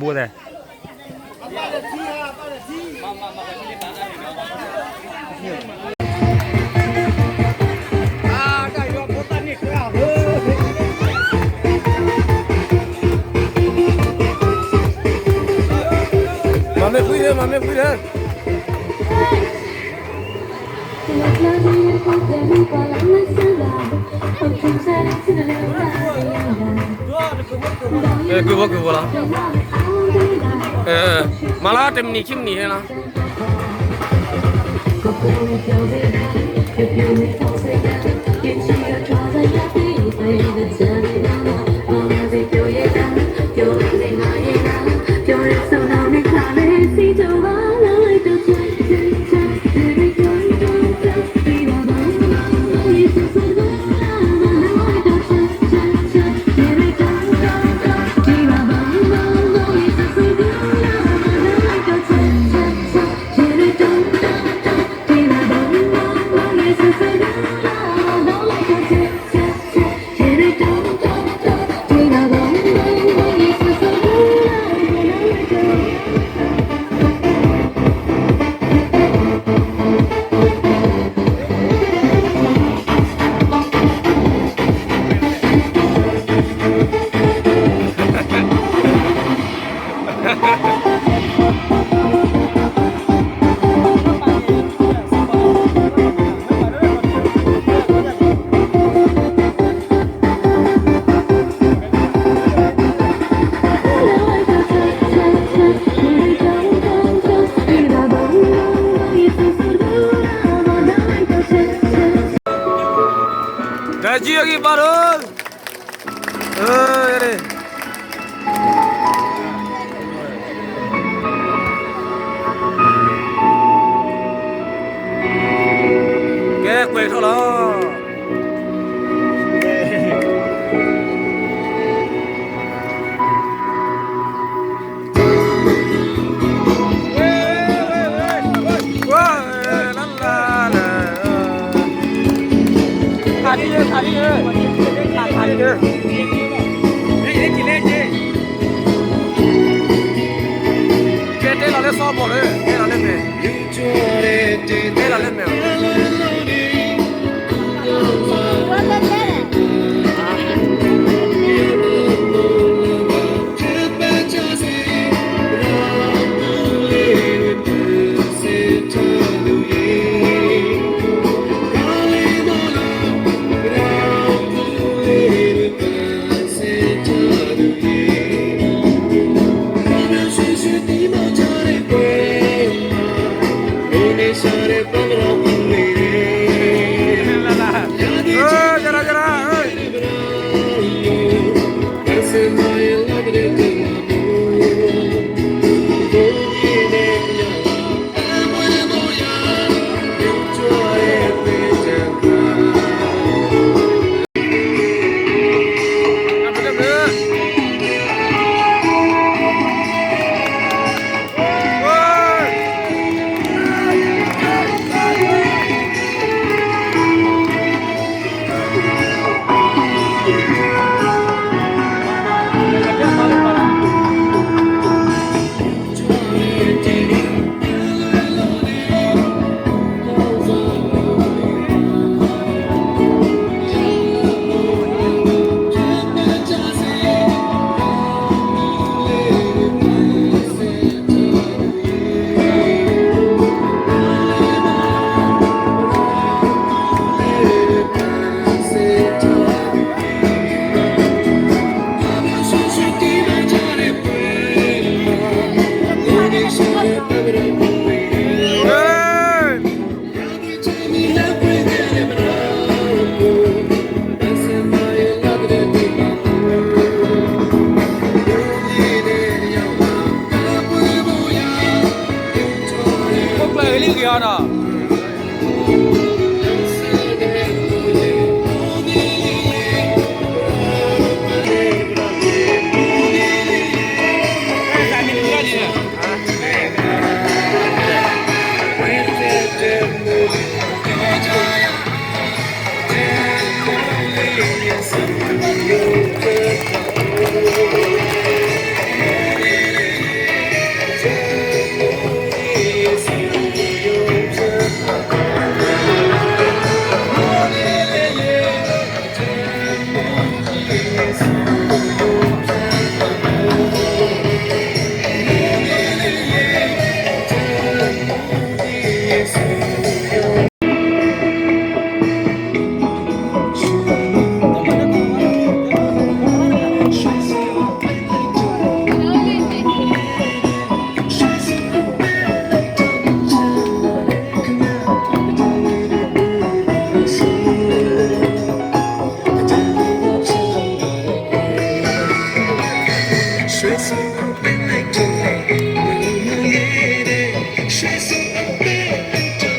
ဘိသဲး မၤမ့ၢ်ကွံာ်လၢ မၤမ့ၢ်ကွံာ်လၢ အဲ ကုၢ်ဖိကုၢ်ဖိလီၤ. မၤလီၤတမံၤနံၤခံမံၤနံၤဟဲလီၤ.တၢ်ကံအဂံၢ်ဘါဒီး ကဲ ကွဲးထီၣ်လီၤ. ကဲ တဲလီၤလၢစီၤဘီၣ်လၢ တဲလီၤလၢမဲာ်, တဲလီၤလၢမဲာ်. လဲၤလူအီၤမး, လဲၤလူအီၤမး,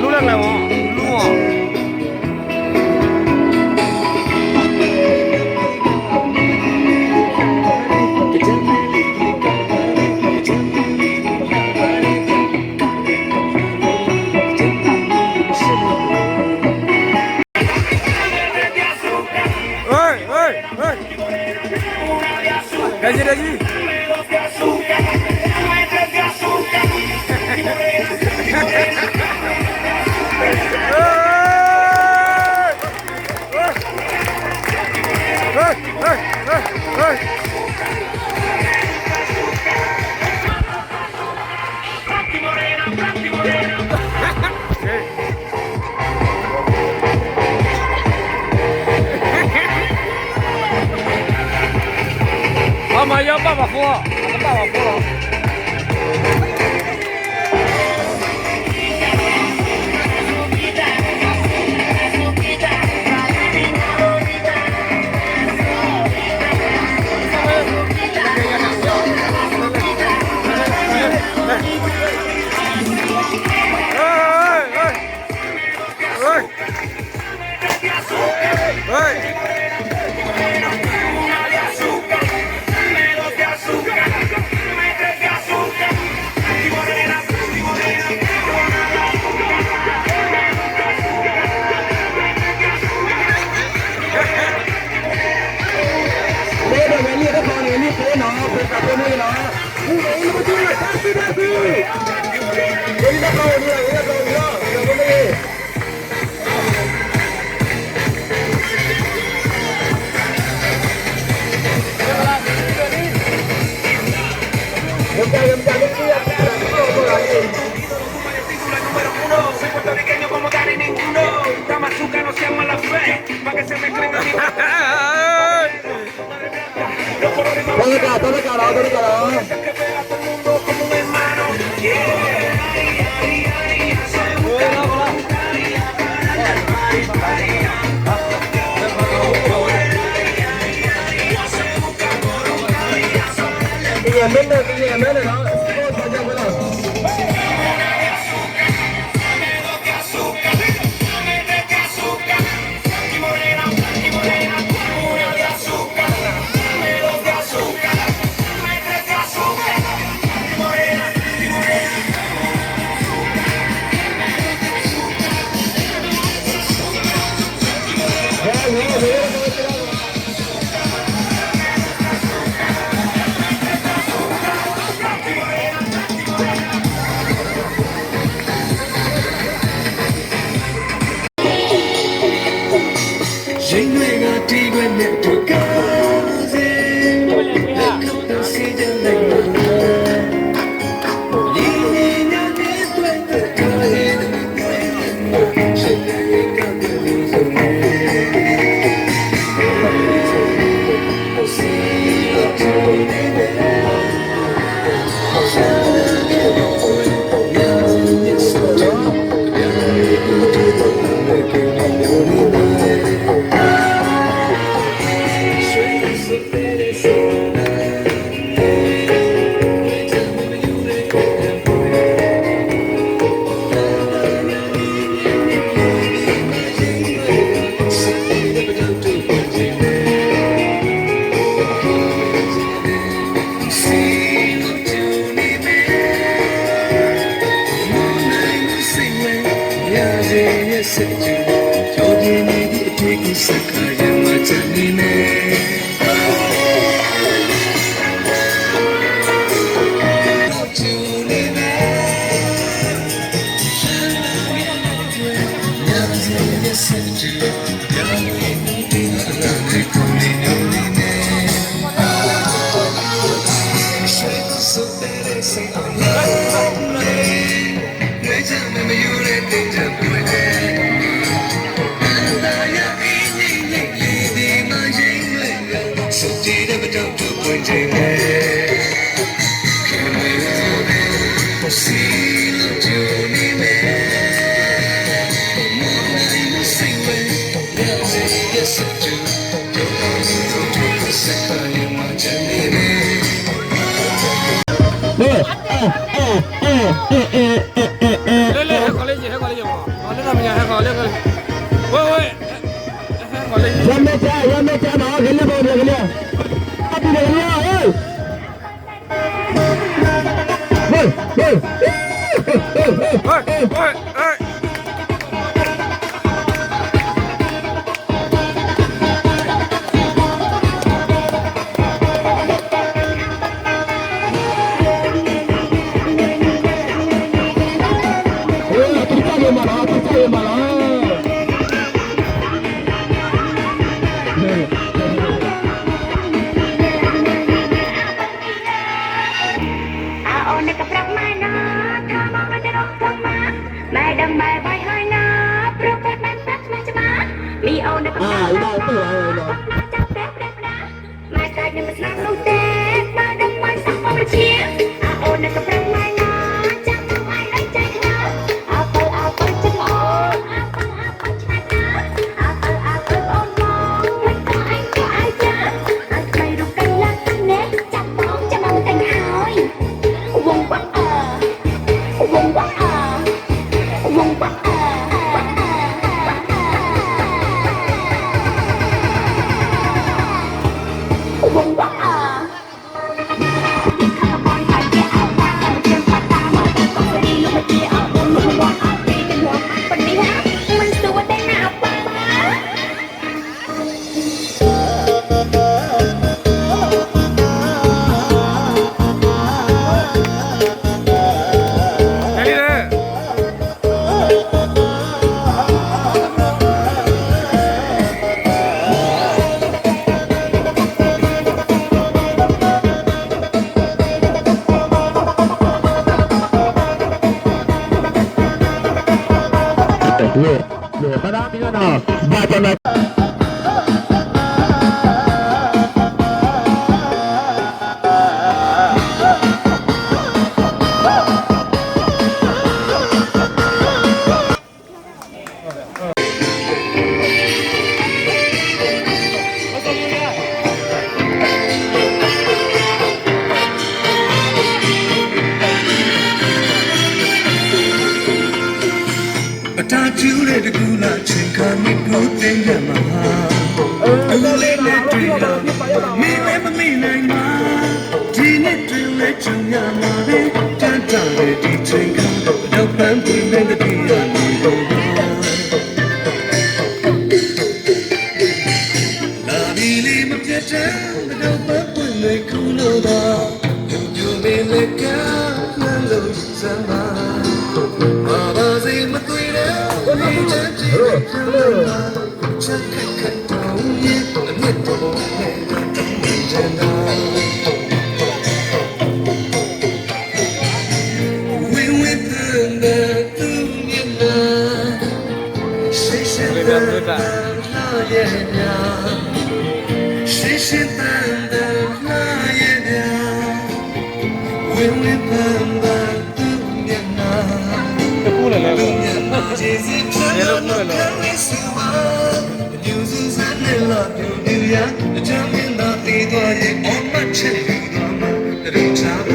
လူလၢကျဲမး, လူအီၤ. အမၤယီၤဘၣ်ပှၤဖိ, အကဘၣ်ပှၤဖိလီၤ. လဲၤလဲၤ ဟဲဃီၤလၢယံၤ ဟဲဃီၤလၢယံၤမး လၢတၢ်မဲာ်ညါ ဟဲဃီၤလၢ ဝဲ ဝဲ ဟဲဃီၤလၢယံၤ ယွၤမဲာ်ကါ ယွၤမဲာ်ကါနီၤ ဂ့ၤလၢဘၣ် ဂ့ၤလၢ အပူၤ ဂ့ၤလၢ ဟဲ အတၢ်ထူလၢတကူလၢ ဆ့ကၤမ့ၢ်ကူသ့ၣ်ညါမၤ, အူလ့လဲၤတ့ၢ်လၢ, မ့ၢ်ဝဲပမ့ၢ်နၤမၤ, ဒ်န့ၣ်တ့ၢ်လၢကၠူညါမၤ, တၢ်တၢ်ဝဲဒ်ဆ့ကၤ, ဒီးပၢ်ပူၤမ့ၢ်တဒ်အမ့ၢ်ဘၣ် လီၤလံလံမ့ၢ်ပျဲတၢ်, ကဒီးပၢ်ပူၤမ့ၢ်ခူလိာ်သး, ယိယိမ့ၢ်လဲၤကါ, နလိာ်စၢ်မၤ, မၤဘၣ်စ့မသွံဒီး, မ့ၢ်တၢ်တ့ၢ်လၢကၠၢမၤ, ဆၢခဲခဲတီၤယဲ, အမ့ၢ်တအိၣ်ဖဲဒၣ်တမ့ၢ်ယဲဒၣ် ဝ့ၢ်ဝ့ၢ်သၢၣ်သၢၣ်သူၣ်မ့ၢ်နၤ, ရှဲရှဲသၢၣ်သၢၣ်လီၤယဲၢ်ညါ, ရှဲရှဲသၢၣ်သၢၣ်လီၤယဲၢ်ညါ, ဝ့ၢ်ဝ့ၢ်သၢၣ်သၢၣ်သူၣ်မ့ၢ်နၤ, သူၣ်မ့ၢ်နၤ ယ့ၣ်ၡူးဖျါလီၤနီၢ်ဝ့ၢ်စူၤမး တနံၣ်အဘျီလီၤအံၤ တနံၣ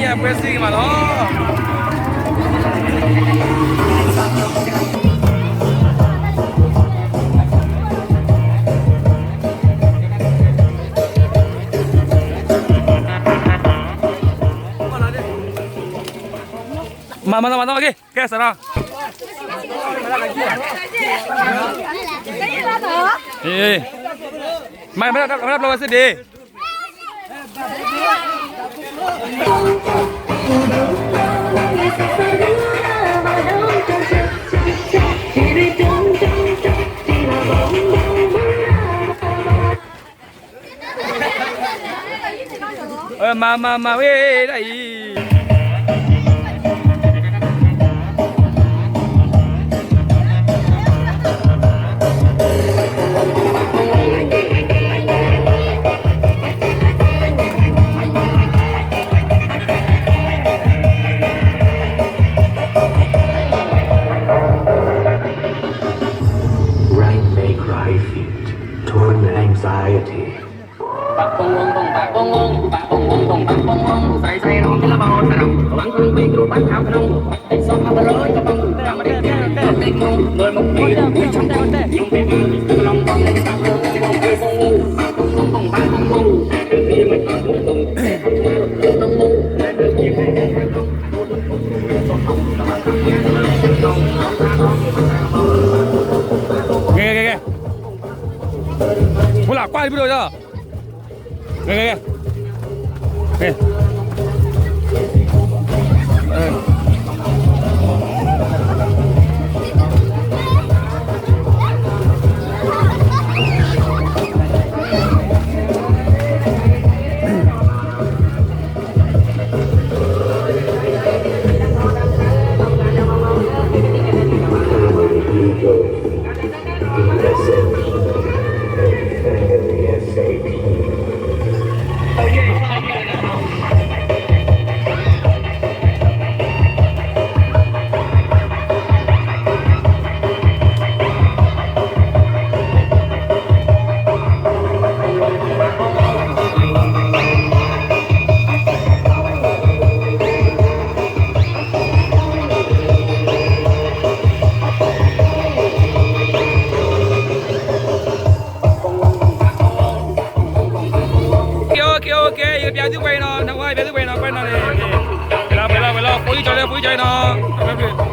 ်အပွဲစံၣ်ကမးလီၤ. မၤမၤမၤမၤ ကဲ ကဲစးထီၣ် မၤမၤ မၤမၤ မၤမၤ စ့ၢ်ဒ့ၣ် မၤမၤမၤဝဲဒၣ်အံၤ. Right make right feet, torn anxiety. ကဲ ကဲ ကဲ ဖိလၢကွၢ်လံ ဖိဒိၣ်ဒီး ကဲ ကဲ ကဲ ကဲ လၢ